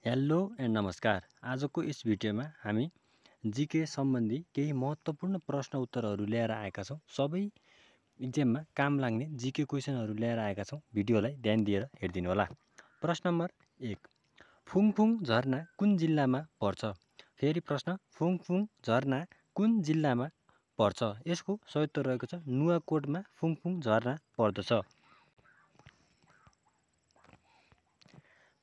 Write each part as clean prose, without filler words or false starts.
Hello and नमस्कार। आजको यस भिडियोमा हामी जीके सम्बन्धी केही महत्त्वपूर्ण प्रश्न उत्तरहरू ल्याएर आएका छौँ। सबै इक्जाममा काम लाग्ने जीके क्वेसनहरू ल्याएर आएका छौँ। भिडियोलाई ध्यान दिएर हेरिदिनु होला। प्रश्न नम्बर 1, फुङफुङ झरना कुन जिल्लामा पर्छ? फेरि प्रश्न, फुङफुङ झरना कुन जिल्लामा पर्छ? यसको सही उत्तर रहेको छ नुवाकोटमा फुङफुङ झरना पर्दछ।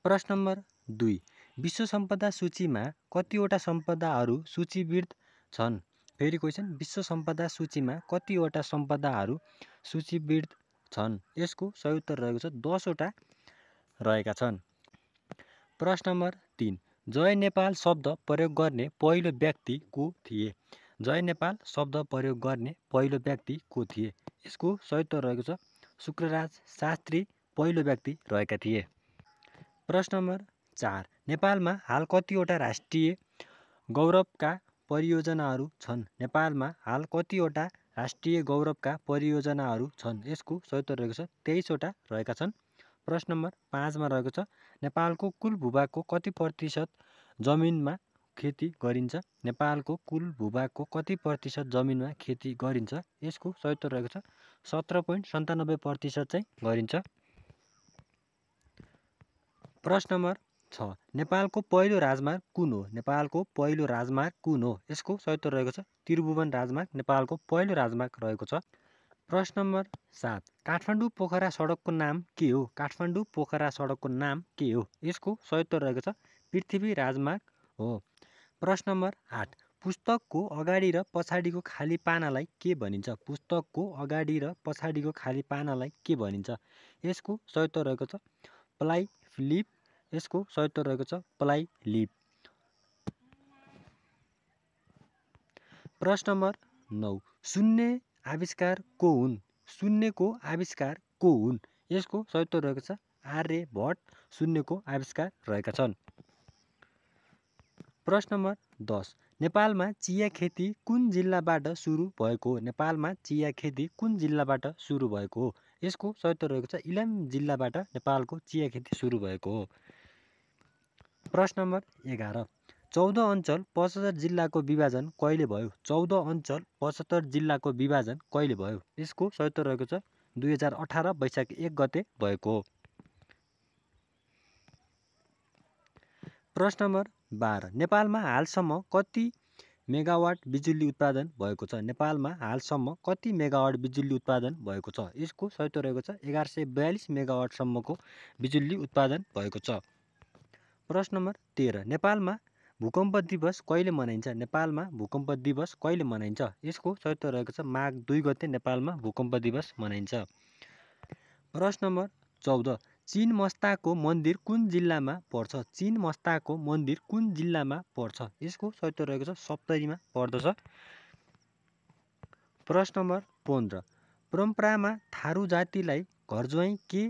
प्रश्न नम्बर 2, विश्व सम्पदा सूचीमा कतिवटा सम्पदाहरू सूचीबद्ध छन्? फेरि क्वेसन, विश्व सम्पदा सूचीमा कतिवटा सम्पदाहरू सूचीबद्ध छन्? यसको सही उत्तर रहेको छ 10 वटा रहेका छन्। प्रश्न नम्बर 3, जय नेपाल शब्द प्रयोग गर्ने पहिलो व्यक्ति को थिए? जय नेपाल शब्द प्रयोग गर्ने पहिलो व्यक्ति को थिए? यसको सही उत्तर रहेको छ शुक्रराज शास्त्री पहिलो व्यक्ति रहेका थिए। प्रश्न नम्बर 4, नेपालमा हाल कतिवटा राष्ट्रिय गौरवका परियोजनाहरू छन्? नेपालमा हाल कतिवटा राष्ट्रिय गौरवका परियोजनाहरू छन्? यसको सही उत्तर रहेको छ 23 वटा रहेका छन्। प्रश्न नम्बर 5 मा रहेको छ नेपालको कुल भूभागको कति प्रतिशत जमिनमा खेती गरिन्छ? नेपालको कुल भूभागको कति प्रतिशत जमिनमा खेती गरिन्छ? यसको सही उत्तर रहेको छ 17.97% चाहिँ गरिन्छ। प्रश्न नम्बर 6, नेपालको पहिलो राजमार्ग कुन हो? नेपालको पहिलो राजमार्ग कुन हो? यसको सही उत्तर रहेको छ त्रिभुवन राजमार्ग नेपालको पहिलो राजमार्ग रहेको छ। प्रश्न नम्बर 7, काठमाडौँ पोखरा सडकको नाम के हो? काठमाडौँ पोखरा सडकको नाम के हो? यसको सही उत्तर रहेको छ पृथ्वी राजमार्ग हो। प्रश्न नम्बर 8, पुस्तकको अगाडि र पछाडिको खाली पानालाई के भनिन्छ? पुस्तकको अगाडि र पछाडिको खाली पानालाई के भनिन्छ? यसको सही उत्तर रहेको छ प्लाई लिफ। यसको सही उत्तर रहेको छ प्लाई लिफ। प्रश्न नम्बर 9, शून्य आविष्कार को हुन्? शून्यको आविष्कार को हुन्? यसको सही उत्तर रहेको छ आर्यभट्ट शून्यको आविष्कार रहेका छन्। प्रश्न नम्बर 10, नेपालमा चिया खेती कुन जिल्लाबाट सुरु भएको हो? नेपालमा चिया खेती कुन जिल्लाबाट सुरु भएको हो? यसको सही उत्तर रहेको छ इलाम जिल्लाबाट नेपालको चिया खेती सुरु भएको हो। प्रश्न नम्बर 11, 14 अञ्चल 75 जिल्लाको विभाजन कहिले भयो? 14 अञ्चल 75 जिल्लाको विभाजन कहिले भयो? यसको सही उत्तर रहेको छ 2018 वैशाख 1 गते भएको हो। प्रश्न नम्बर 12, नेपालमा हालसम्म कति मेगावाट बिजुली उत्पादन भएको छ? नेपालमा हालसम्म कति मेगावाट बिजुली उत्पादन भएको छ? यसको सही उत्तर रहेको छ 1142 मेगावाटसम्मको बिजुली उत्पादन भएको छ। प्रश्न नम्बर 13, नेपालमा भूकम्प दिवस कहिले मनाइन्छ? नेपालमा भूकम्प दिवस कहिले मनाइन्छ? यसको सही उत्तर रहेको छ माघ 2 गते नेपालमा भूकम्प दिवस मनाइन्छ। प्रश्न नम्बर 14, चिनमस्ताको मन्दिर कुन जिल्लामा पर्छ? चिनमस्ताको मन्दिर कुन जिल्लामा पर्छ? यसको सही उत्तर रहेको छ सप्तरीमा पर्दछ। प्रश्न नम्बर 15, परम्परामा थारू जातिलाई घरज्वाइँ के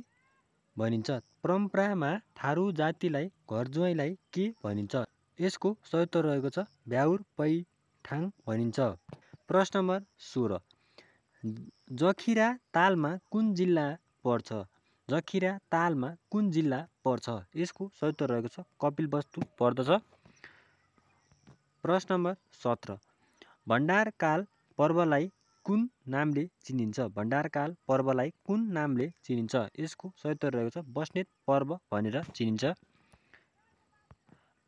भनिन्छ? परम्परामा थारू जातिलाई घरज्वाइँलाई के भनिन्छ? यसको सही उत्तर रहेको छ भ्याउर पैठाङ भनिन्छ। प्रश्न नम्बर 16, जखिरा तालमा कुन जिल्ला पर्छ? जखिरा तालमा कुन जिल्ला पर्छ? यसको सही उत्तर रहेको छ कपिलवस्तु पर्दछ। प्रश्न नम्बर 17, भण्डारकाल पर्वलाई कुन नामले चिनिन्छ? भण्डारकाल पर्वलाई कुन नामले चिनिन्छ? यसको सही उत्तर रहेको छ बस्नेत पर्व भनेर चिनिन्छ।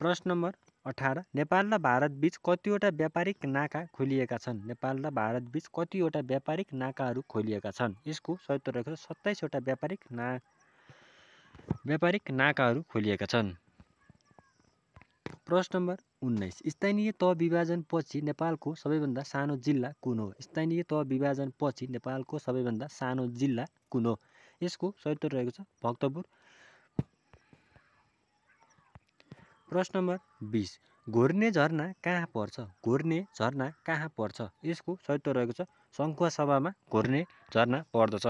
प्रश्न नम्बर 18, नेपाल र भारत बीच कतिवटा व्यापारिक नाका खोलिएका छन्? नेपाल र भारत बीच कतिवटा व्यापारिक नाकाहरू खोलिएका छन्? यसको सही उत्तर रहेको छ 27 वटा व्यापारिक नाकाहरू खोलिएका छन्। प्रश्न नम्बर 19, स्थानीय तह विभाजन पछि नेपालको सबैभन्दा सानो जिल्ला कुन हो? स्थानीय तह विभाजन पछि नेपालको सबैभन्दा सानो जिल्ला कुन हो? यसको सही उत्तर रहेको छ भक्तपुर। प्रश्न नम्बर 20, घोर्ने झरना कहाँ पर्छ? घोर्ने झरना कहाँ पर्छ? यसको सही उत्तर रहेको छ सङ्खुवासभामा घोर्ने झरना पर्दछ।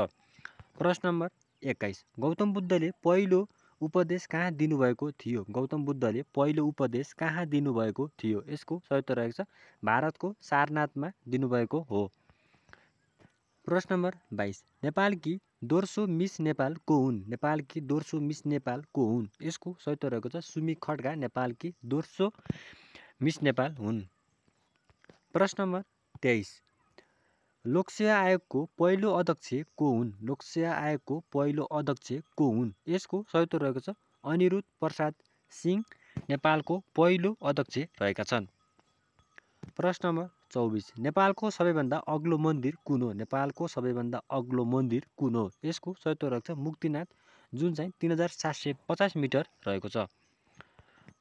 प्रश्न नम्बर 21, गौतम बुद्धले पहिलो उपदेश कहाँ दिनुभएको थियो? गौतम बुद्धले पहिलो उपदेश कहाँ दिनुभएको थियो? यसको सही उत्तर रहेको छ भारतको सारनाथमा दिनुभएको हो। प्रश्न नम्बर 22, नेपालकी दोस्रो मिस नेपाल को हुन्? नेपालकी दोस्रो मिस नेपाल को हुन्? यसको सही उत्तर रहेको छ सुमी खड्का नेपालकी दोस्रो मिस नेपाल हुन्। प्रश्न नम्बर 23 लोकसेवा आयोगको पहिलो अध्यक्ष को हुन्? लोकसेवा आयोगको पहिलो अध्यक्ष को हुन्? यसको सही उत्तर रहेको छ अनिरुद्ध प्रसाद सिंह नेपालको पहिलो अध्यक्ष रहेका छन्। प्रश्न नम्बर 24 नेपालको सबैभन्दा अग्लो मन्दिर कुन हो? नेपालको सबैभन्दा अग्लो मन्दिर कुन हो? यसको सही उत्तर रहेको छ मुक्तिनाथ जुन चाहिँ 3750 मिटर रहेको छ।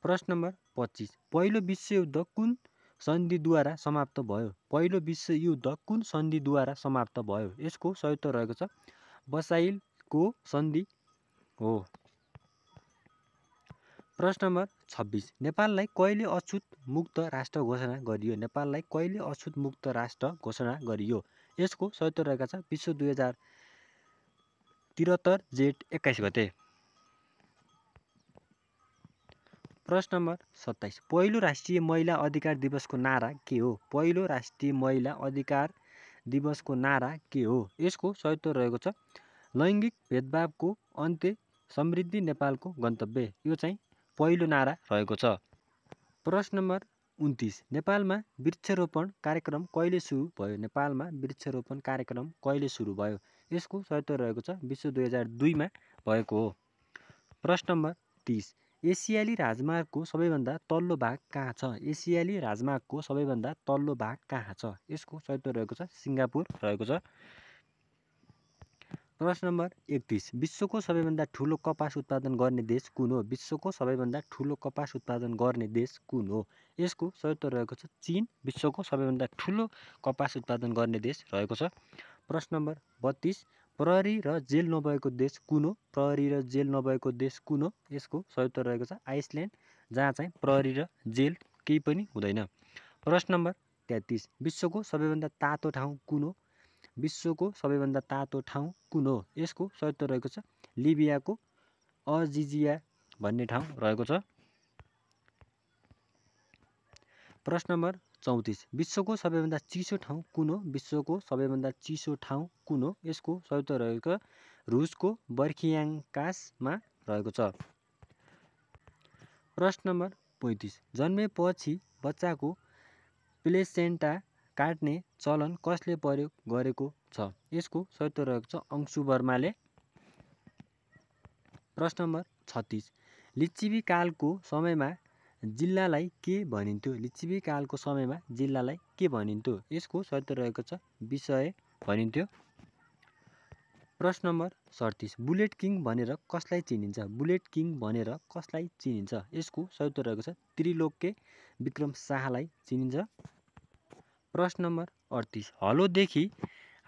प्रश्न नम्बर 25 पहिलो विश्वयुद्ध कुन सन्धिद्वारा समाप्त भयो? पहिलो विश्वयुद्ध कुन सन्धिद्वारा समाप्त भयो? यसको सही उत्तर रहेको छ बसाइलको सन्धि हो। प्रश्न नम्बर 26 नेपाललाई कहिले अछुत मुक्त राष्ट्र घोषणा गरियो? नेपाललाई कहिले अछुत मुक्त राष्ट्र घोषणा गरियो? यसको सही उत्तर रहेका छ विश्व 2073 जेठ 21 गते। प्रश्न नम्बर 27 पहिलो राष्ट्रिय महिला अधिकार दिवसको नारा के हो? पहिलो राष्ट्रिय महिला अधिकार दिवसको नारा के हो? यसको सही उत्तर रहेको छ लैङ्गिक भेदभावको अन्त्य समृद्धि नेपालको गन्तव्य। यो चाहिँ पहिलो नारा रहेको छ। प्रश्न नम्बर 29 नेपालमा वृक्षरोपण कार्यक्रम कहिले सुरु भयो? नेपालमा वृक्षरोपण कार्यक्रम कहिले सुरु भयो? यसको सही उत्तर रहेको छ विश्व 2002 मा भएको हो। प्रश्न नम्बर 30 एसियाली राजमार्गको सबैभन्दा तल्लो भाग कहाँ छ? एसियाली राजमार्गको सबैभन्दा तल्लो भाग कहाँ छ? यसको सही उत्तर रहेको छ सिङ्गापुर रहेको छ। प्रश्न नम्बर 31 विश्वको सबैभन्दा ठुलो कपास उत्पादन गर्ने देश कुन हो? विश्वको सबैभन्दा ठुलो कपास उत्पादन गर्ने देश कुन हो? यसको सही उत्तर रहेको छ चीन विश्वको सबैभन्दा ठुलो कपास उत्पादन गर्ने देश रहेको छ। प्रश्न नम्बर 32 प्रहरी र जेल नभएको देश कुन हो? प्रहरी र जेल नभएको देश कुन हो? यसको सही उत्तर रहेको छ आइसल्यान्ड जहाँ चाहिँ प्रहरी र जेल केही पनि हुँदैन। प्रश्न नम्बर 33 विश्वको सबैभन्दा तातो ठाउँ कुन हो? विश्वको सबैभन्दा तातो ठाउँ कुन हो? यसको सही उत्तर रहेको छ लिबियाको अजिजिया भन्ने ठाउँ रहेको छ। प्रश्न नम्बर 34 विश्वको सबैभन्दा चिसो ठाउँ कुन हो? विश्वको सबैभन्दा चिसो ठाउँ कुन हो? यसको सही उत्तर रहेको रुसको बर्खियाङ्कासमा रहेको छ। प्रश्न नम्बर 35 जन्मेपछि बच्चाको प्लेसेन्टा काट्ने चलन कसले प्रयोग गरेको छ? यसको सही उत्तर रहेको छ अंशु वर्माले। प्रश्न नम्बर 36 लिच्छवी कालको समयमा जिल्लालाई के भनिन्थ्यो? लिच्छवी कालको समयमा जिल्लालाई के भनिन्थ्यो? यसको सही उत्तर रहेको छ विषय भनिन्थ्यो। प्रश्न नम्बर 37 बुलेट किङ भनेर कसलाई चिनिन्छ? बुलेट किङ भनेर कसलाई चिनिन्छ? यसको सही उत्तर रहेको छ त्रिलोक्य विक्रम शाहलाई चिनिन्छ। प्रश्न नम्बर 38 हलोदेखि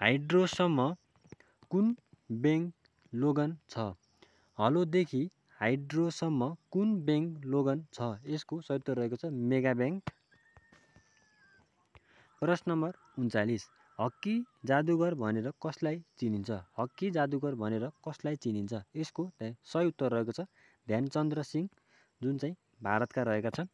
हाइड्रोसम्म कुन ब्याङ्क लोगन छ? हलोदेखि हाइड्रोसम्म कुन ब्याङ्क लोगन छ? यसको सही उत्तर रहेको छ मेगा ब्याङ्क। प्रश्न नम्बर 39 हक्की जादुगर भनेर कसलाई चिनिन्छ? हक्की जादुगर भनेर कसलाई चिनिन्छ? यसको सही उत्तर रहेको छ ध्यानचन्द्र सिंह जुन चाहिँ भारतका रहेका छन्।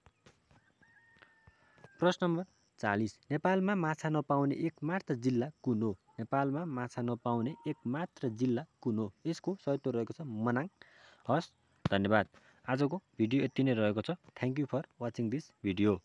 प्रश्न नम्बर 40 नेपालमा माछा नपाउने एकमात्र जिल्ला कुन हो? नेपालमा माछा नपाउने एकमात्र जिल्ला कुन हो? यसको सही उत्तर रहेको छ मनाङ। हस् धन्यवाद। आजको भिडियो यति नै रहेको छ। Thank you for watching this video.